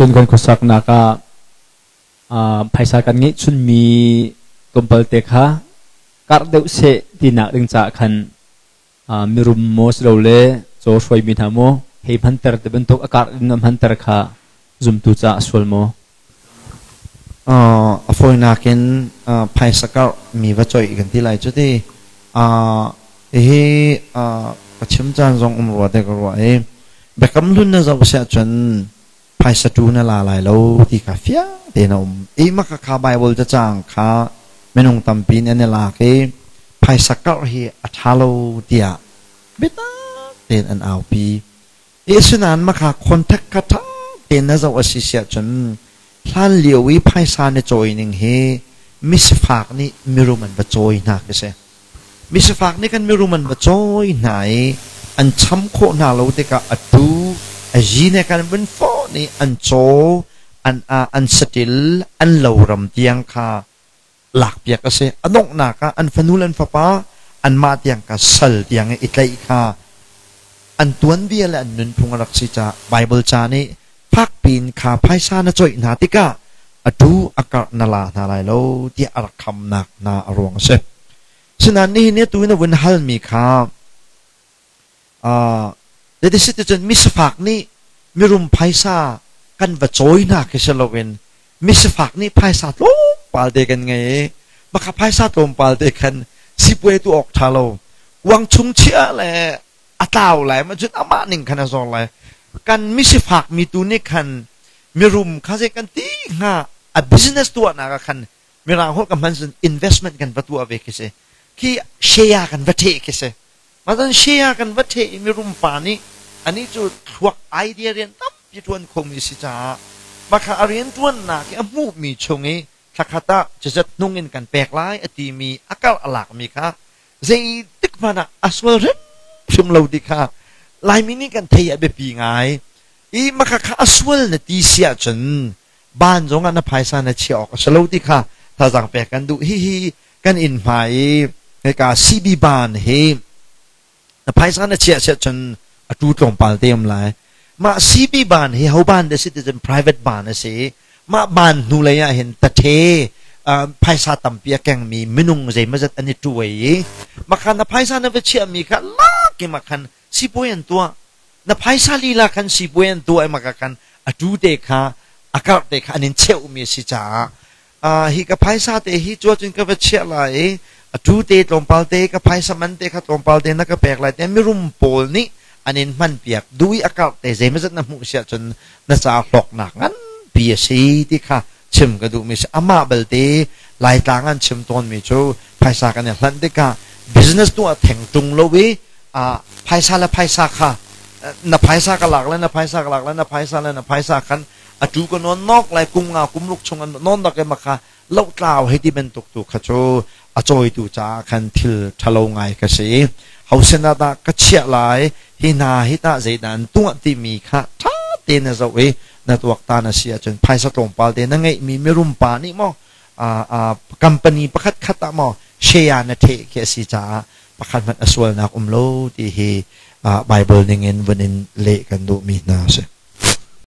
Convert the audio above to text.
Cun kan khuasaknak ah phaisa kan ngeihchunmi tlawmpal te kha karh deuh seh tinak ding caah khan mirum maw silole caw hruaimi hna maw hei hmanter ti bantuk a karh in hmanter kha zumtu caah a sual maw? A fawinak in phaisa karh mi va coih kan ti lai cu ti. Hihi ka chim caan zong um rua te ka ruah i biakam hlun na zoh si ahcun phaisa tu na la lai lo ti kha fiang tein a um. I maka kha Bible cacang kha minung tampi nih an i lak i phaisa karh hi a ṭha lo tiah biatak tein an aupi. Asinain maka contact kha ṭha tein na zoh a si si ahcun hlan lio i phaisa na cawi ning hi misifak nih mirum an va cawi hna khi si. Misifak nih kan mirum an va cawi hna i an cham khawh hna lo tikah atu a zi ne kan vun fawh nih an caw an an saṭil an loram tiang kha lakpiak a si. A donghnak ah an fanu le an fapa anmah tiang kha sal tiang i tlaih kha an tuanbia le an nunphung a rak si caah Baibal ca nih fakpi in kha phaisa na coih hna tikah atu a karh na la hna lai lo tiah a rak khamnak hna a ruang a si. Sinain nihin ni atu in a vun halmi kha Zeiti misifak nih mirum phaisa kan va cawi hna khi si loin misifak nih phaisa tlawmpal te kan ngei i maka phaisa tlawmpal te khan sipuai tu awk ṭha lo kuang chung chiah le a tlau lai ma cun amah ning khan a zor lai kan misifak mi tu nih khan mirum kha zei kan ti hnga a business tuahnak ah khan mirang holh ka hman cun investment kan va tuah ve khi si khi share kan va ṭheh khi si Matan share kan va ṭheh i mirum pa nih anih cu thluak idea rian tampi ṭuan khomi si caah makha a rianṭuannak i a hmuhmi chung i thlakhat ah cizat hnung in kan pek lai a timi a karh a lakmi kha zeitik hmanh ah a sual hrimhrim lo ti kha Laimi nih kan thei a biapi ngai. I makha kha a sual na ti si ahcun ban zong ah na phaisa na chiah awk a si lo ti kha thazaang pek kan duh. Hihi kan inn hmai i hika CB ban hi na phaisa na chiah siah cun a tu tlawmpal te um lai. Mah CB ban hi ho ban dah si ti cun private ban a si. Mah ban hnu lei ah hin tathe phaisa tampi a kengmi minung zeimawzat an i tuai i makhan na phaisa na va chiahmi kha lak i makhan sipuai an tuah. Na phaisa lila khan sipuai an tuah i maka khan a tu te kha a karh te kha an in cheuhmi a si caah hi ka phaisa te hi cu cun ka va chiah lai i atu te tlawmpal te ka phaisa man te kha tlawmpal te na ka pek lai te mirum pawl nih an in hman piak duh i a karh te zeimazat na hmuh siah cun na ca hlawknak nganpi a si ti kha chim ka duhmi si. Amah belte Laitlang an chim tawnmi cu phaisa kan i hlanh tikah business tuah theng ṭung lo i phaisa le phaisa kha na phaisa ka lak le na phaisa ka lak le na phaisa le na phaisa khan atu ka non nok lai kum nga kum ruk chung an non dak ma kha lohtlau hei ti bantuk tu kha cu a cawitu caah khan thil ṭhalo ngai ka si. Hausen ah dah ka chiah lai hi hna hi tah zeidah an tuah timi kha ṭha tein na zoh i na tuaktan na si ahcun phaisa tlawmpal te na ngeihmi mirum pa nih maw company pakhat khat ah maw share na theh khi a si caah pakhat hmanh a sualnak um lo ti hi Bible ning in vun in leh kan duhmi hna a si.